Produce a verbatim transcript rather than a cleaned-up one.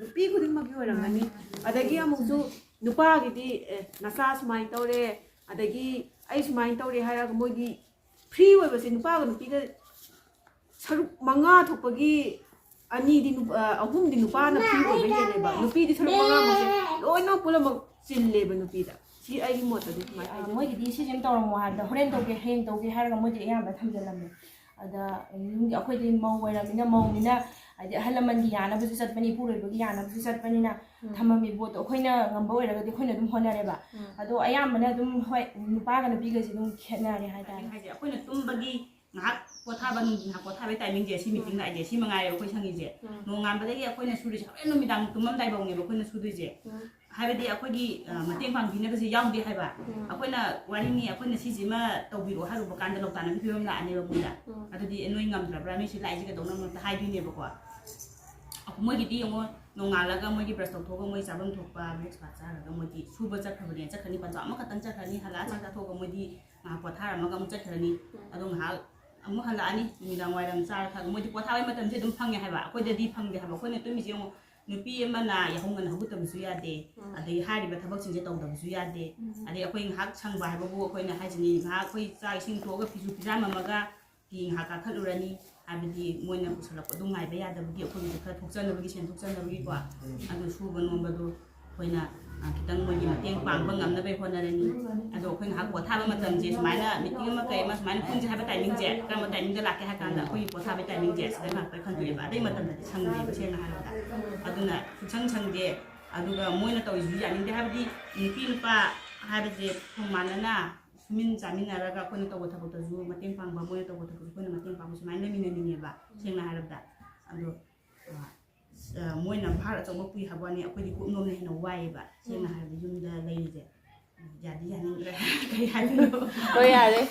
ꯅꯨꯄꯤ ꯈꯨꯗꯤꯡꯃꯛꯀꯤ ꯑꯣꯏꯔꯝꯒꯅꯤ꯫ ꯑꯗꯒꯤ ꯑꯃꯨꯛꯁꯨ ꯅꯨꯄꯥꯒꯤꯗꯤ, ꯑꯦ, ꯅꯆꯥ ꯁꯨꯃꯥꯏꯅ ꯇꯧꯔꯦ, ꯑꯗꯒꯤ ꯑꯩ ꯁꯨꯃꯥꯏꯅ ꯇꯧꯔꯦ ꯍꯥꯏꯔꯒ ꯃꯣꯏꯒꯤ ꯐ꯭ꯔꯤ ꯑꯣꯏꯕꯁꯦ ꯅꯨꯄꯥꯒ ꯅꯨꯄꯤꯒ ꯁꯔꯨꯛ ꯃꯉꯥ ꯊꯣꯛꯄꯒꯤ ꯑꯅꯤꯗꯤ ꯅꯨ-, ꯑ, ꯑꯍꯨꯝꯗꯤ ꯅꯨꯄꯥꯅ ꯐ꯭ꯔꯤ ꯑꯣꯏꯕ ꯍꯦꯜꯂꯦꯕ꯫ ꯅꯨꯄꯤꯗꯤ ꯁꯔꯨꯛ ꯃꯉꯥꯃꯛꯁꯦ ꯂꯣꯏꯅꯃꯛ ꯄꯨꯝꯅꯃꯛ ꯆꯤꯜꯂꯦꯕ ꯅꯨꯄꯤꯗ꯫ ꯁꯤ ꯑꯩꯒꯤ ꯃꯣꯠꯇꯗꯤ ꯁꯨꯃꯥꯏꯅ ꯍꯥꯏꯖꯅꯤꯡꯉꯤ꯫ ꯃꯣꯏꯒꯤꯗꯤ ꯁꯤꯁꯦ ꯑꯃ ꯇꯧꯔꯝꯃꯣ ꯍꯥꯏꯕꯗ ꯍꯣꯔꯦꯟ ꯇꯧꯒꯦ, ꯍꯌꯦꯡ ꯇꯧꯒꯦ ꯍꯥꯏꯔꯒ ꯃꯣꯏꯗꯤ ꯑꯌꯥꯝꯕ ꯊꯝꯖꯤꯜꯂꯝꯃꯦ꯫ ꯑꯗ ꯌꯨꯝꯒꯤ, ꯑꯩꯈꯣꯏꯗꯤ ꯃꯧ ꯑꯣꯏꯔꯕꯅꯤꯅ, ꯃꯧꯅꯤꯅ, ꯍꯥꯏꯗꯤ ꯑꯍꯜ ꯂꯃꯟꯒꯤ ꯌꯥꯅꯕꯁꯨ ꯆꯠꯄꯅꯤ, ꯏꯄꯨꯔꯣꯏꯕꯒꯤ ꯌꯥꯅꯕꯁꯨ ꯆꯠꯄꯅꯤꯅ, ꯎꯝ꯫ ꯊꯝꯃꯝꯃꯤ ꯄꯣꯠꯇꯣ ꯑꯩꯈꯣꯏꯅ ꯉꯝꯕ ꯑꯣꯏꯔꯒꯗꯤ ꯑꯩꯈꯣꯏꯅ ꯑꯗꯨꯝ ꯍꯣꯠꯅꯔꯦꯕ꯫ ꯎꯝ꯫ ꯑꯗꯣ ꯑꯌꯥꯝꯕꯅ ꯑꯗꯨꯝ, ꯍꯣꯏ, ꯅꯨꯄꯥꯒ ꯅꯨꯄꯤꯒꯁꯦ ꯑꯗꯨꯝ ꯈꯦꯠꯅꯔꯦ ꯍꯥꯏꯇꯥꯔꯦ꯫ ꯍꯥꯏꯁꯦ ꯑꯩꯈꯣꯏꯅ ꯇꯨꯝꯕꯒꯤ ꯉꯥꯏꯍꯥꯛ ꯄꯣꯊꯥꯕ, ꯅꯨꯡꯊꯤꯜ ꯉꯥꯏꯍꯥꯛ ꯄꯣꯊꯥꯕꯒꯤ timingꯁꯦ, ꯁꯤ meeting ꯂꯥꯛꯏꯁꯦ, ꯁꯤ ꯃꯉꯥꯏꯔꯦ ꯑꯩꯈꯣꯏ ꯁꯪꯉꯤꯁꯦ꯫ ꯎꯝ꯫ ꯅꯣꯡꯉꯥꯟꯕꯗꯒꯤ ꯑꯩꯈꯣꯏꯅ ꯁꯨꯔꯤꯁꯦ ꯍꯣꯔꯦꯟ ꯅꯨꯃꯤꯗꯥꯡ ꯇꯨꯝꯃꯝꯗꯥꯏꯐꯥꯎꯅꯦꯕ ꯑꯩꯈꯣꯏꯅ ꯁꯨꯗꯣꯏꯁꯦ꯫ ꯎꯝ꯫ ꯍꯥꯏꯕꯗꯤ ꯑꯩꯈꯣꯏꯒꯤ, ꯑ, ꯃꯇꯦꯡ ꯄꯥꯡꯕꯤꯅꯕꯁꯦ ꯌꯥꯎꯗꯦ ꯍꯥꯏꯕ꯫ ꯎꯝ꯫ ꯑꯩꯈꯣꯏꯅ ꯋꯥꯔꯤꯅꯤ, ꯑꯩꯈꯣꯏꯅ ꯁꯤꯁꯤꯃ ꯇꯧꯕꯤꯔꯛꯑꯣ ꯍꯥꯏꯔꯨꯕ ꯀꯥꯟꯗ ꯂꯧꯇꯥꯟꯅꯕꯒꯤ ꯐꯤꯕꯝ ꯂꯥꯛꯑꯅꯦꯕ ꯃꯣꯏꯗ꯫ ꯎꯝ꯫ ꯑꯗꯨꯗꯤ, "ꯑꯦ, ꯅꯣꯏ ꯉꯝꯗ꯭ꯔꯕ꯭ꯔꯥ? ꯅꯣꯏ ꯁꯤ ꯂꯥꯛꯏꯁꯦ ꯀꯩꯗꯧꯅꯕꯅꯣ?" ꯍꯦꯛꯇ ꯍꯥꯏꯗꯣꯏꯅꯦꯕꯀꯣ꯫ ꯃꯣꯏꯒꯤꯗꯤ ꯌꯦꯡꯉꯣ, ꯅꯣꯡꯉꯥꯜꯂꯒ ꯃꯣꯏꯒꯤ brush ꯇꯧꯊꯣꯛꯑꯒ ꯃꯣꯏ ꯆꯥꯐꯝ ꯊꯣꯛꯄ breakfast ꯆꯥꯔꯒ ꯃꯣꯏꯗꯤ ꯁꯨꯕ ꯆꯠꯈ꯭ꯔꯕꯅꯦ, ꯆꯠꯈ꯭ꯔꯅꯤ, ꯄꯟꯖꯥꯎ ꯑꯃꯈꯛꯇꯪ ꯆꯠꯈ꯭ꯔꯅꯤ, ꯍꯜꯂꯛꯑ ꯆꯥꯛ ꯆꯥꯊꯣꯛꯑꯒ ꯃꯣꯏꯗꯤ ꯉꯥꯏꯍꯥꯛ ꯄꯣꯊꯥꯔꯝꯃꯒ ꯑꯃꯨꯛ ꯆꯠꯈ꯭ꯔꯅꯤ꯫ ꯎꯝ꯫ ꯑꯗꯣ ꯉꯥꯏꯍꯥꯛ ꯑꯃꯨꯛ ꯍꯜꯂꯛꯑꯅꯤ, ꯅꯨꯃꯤꯗꯥꯡ ꯋꯥꯏꯔꯝ ꯆꯥꯔ ꯊꯛꯑꯒ ꯃꯣꯏꯗꯤ ꯄꯣꯊꯥꯕꯒꯤ ꯃꯇꯝꯁꯦ ꯑꯗꯨꯝ ꯐꯪꯉꯦ ꯍꯥꯏꯕ, ꯑꯩꯈꯣꯏꯗꯗꯤ ꯐꯪꯗꯦ ꯍꯥꯏꯕ꯫ ꯑꯩꯈꯣꯏꯅ ꯇꯨꯝꯃꯤꯁꯦ ꯌꯦꯡꯉꯣ, ꯅꯨꯄꯤ ꯑꯃꯅ ꯌꯥꯍꯧ ꯉꯟꯅ ꯍꯧꯒꯠꯇꯕꯁꯨ ꯌꯥꯗꯦ, ꯎꯝ꯫ ꯑꯗꯒꯤ ꯍꯥꯏꯔꯤꯕ ꯊꯕꯛꯁꯤꯡꯁꯦ ꯇꯧꯗꯕꯁꯨ ꯌꯥꯗꯦ, ꯎꯝ꯫ ꯑꯗꯩ ꯑꯩꯈꯣꯏ ꯉꯥꯏꯍꯥꯛ ꯁꯪꯕ ꯍꯥꯏꯕꯕꯨ ꯑꯩꯈꯣꯏꯅ ꯍꯥꯏꯁꯤꯅꯤ, ꯉꯥꯏꯍꯥꯛ ꯑꯩꯈꯣꯏ ꯆꯥꯛ ꯏꯁꯤꯡ ꯊꯣꯛꯑꯒ ꯐꯤꯁꯨ ꯐꯤꯖꯥꯝꯃꯝꯃꯒ ꯐꯤ ꯉꯥꯏꯍꯥꯛ ꯀꯥꯈꯠꯂꯨꯔꯅꯤ, ꯍꯥꯏꯕꯗꯤ ꯃꯣꯏꯅ ꯄꯨꯁꯜꯂꯛꯄꯗꯣ ꯉꯥꯏꯕ ꯌꯥꯗꯕꯒꯤ, ꯑꯩꯈꯣꯏꯒꯤꯁꯨ ꯈꯔ ꯊꯣꯛꯆꯅꯕꯒꯤ, ꯁꯦꯟ ꯊꯣꯛꯆꯅꯕꯒꯤꯀꯣ꯫ ꯑꯗꯨ ꯁꯨꯕ ꯅꯣꯝꯕꯗꯣ ꯑꯩꯈꯣꯏꯅ, ꯑ, ꯈꯤꯇꯪ ꯃꯣꯏꯒꯤ ꯃꯇꯦꯡ ꯄꯥꯡꯕ ꯉꯝꯅꯕꯩ ꯍꯣꯠꯅꯔꯅꯤ꯫ ꯑꯗꯣ ꯑꯩꯈꯣꯏ ꯉꯥꯏꯍꯥꯛ ꯄꯣꯊꯥꯕ ꯃꯇꯝꯁꯦ, ꯁꯨꯃꯥꯏꯅ meeting ꯑꯃ ꯀꯩ ꯑꯃ ꯁꯨꯃꯥꯏꯅ ꯄꯨꯟꯁꯦ ꯍꯥꯏꯕ timingꯁꯦ, ꯀꯔꯝꯕ timingꯗ ꯂꯥꯛꯀꯦ ꯍꯥꯏ ꯀꯥꯟꯗ ꯑꯩꯈꯣꯏꯒꯤ ꯄꯣꯊꯥꯕꯒꯤ timingꯁꯦ ꯁꯤꯗ ꯉꯥꯛꯇ ꯈꯟꯗꯣꯛꯑꯦꯕ꯫ ꯑꯗꯩ ꯃꯇꯝꯗꯗꯤ ꯁꯪꯗꯦꯕ, ꯁꯦꯡꯅ ꯍꯥꯏꯔꯕꯗ꯫ ꯑꯗꯨꯅ ꯁꯨꯡꯁꯪ ꯁꯪꯗꯦ꯫ ꯑꯗꯨꯒ ꯃꯣꯏꯅ ꯇꯧꯔꯤꯁꯤꯁꯨ ꯌꯥꯅꯤꯡꯗꯦ, ꯍꯥꯏꯕꯗꯤ ꯅꯨꯄꯤ ꯅꯨꯄꯥ ꯍꯥꯏꯕꯁꯦ ꯊꯣꯡ ꯃꯥꯟꯅꯅ ꯁꯨꯃꯤꯟ ꯆꯥꯃꯤꯟꯅꯔꯒ ꯑꯩꯈꯣꯏꯅ ꯇꯧꯕ ꯊꯕꯛꯇꯁꯨ ꯃꯇꯦꯡ ꯄꯥꯡꯕ, ꯃꯣꯏꯅ ꯇꯧꯕ ꯊꯕꯛꯇꯁꯨ ꯑꯩꯈꯣꯏꯅ ꯃꯇꯦꯡ ꯄꯥꯡꯕ, ꯁꯨꯃꯥꯏꯅ ꯂꯩꯃꯤꯟꯅꯅꯤꯡꯉꯦꯕ, ꯁꯦꯡꯅ ꯍꯥꯏꯔꯕꯗ꯫ ꯑꯗꯣ, ꯑ, ꯑ, ꯃꯣꯏꯅ ꯚꯥꯔ ꯑꯆꯧꯕ ꯄꯨꯏ ꯍꯥꯏꯕ ꯋꯥꯅꯤ, ꯑꯩꯈꯣꯏꯗꯤ ꯀꯨꯞꯅꯣꯝꯅ ꯍꯦꯟꯅ ꯋꯥꯏꯑꯦꯕ, ꯁꯦꯡꯅ ꯍꯥꯏꯔꯕꯗ, ꯌꯨꯝꯗ ꯂꯩꯔꯤꯁꯦ꯫ ꯌꯥꯗꯤ ꯌꯥꯅꯤꯡꯗ꯭ꯔꯦ꯫ ꯀꯩ ꯍꯥꯏꯗꯣꯏꯅꯣ? ꯍꯣꯏ, ꯌꯥꯔꯦ꯫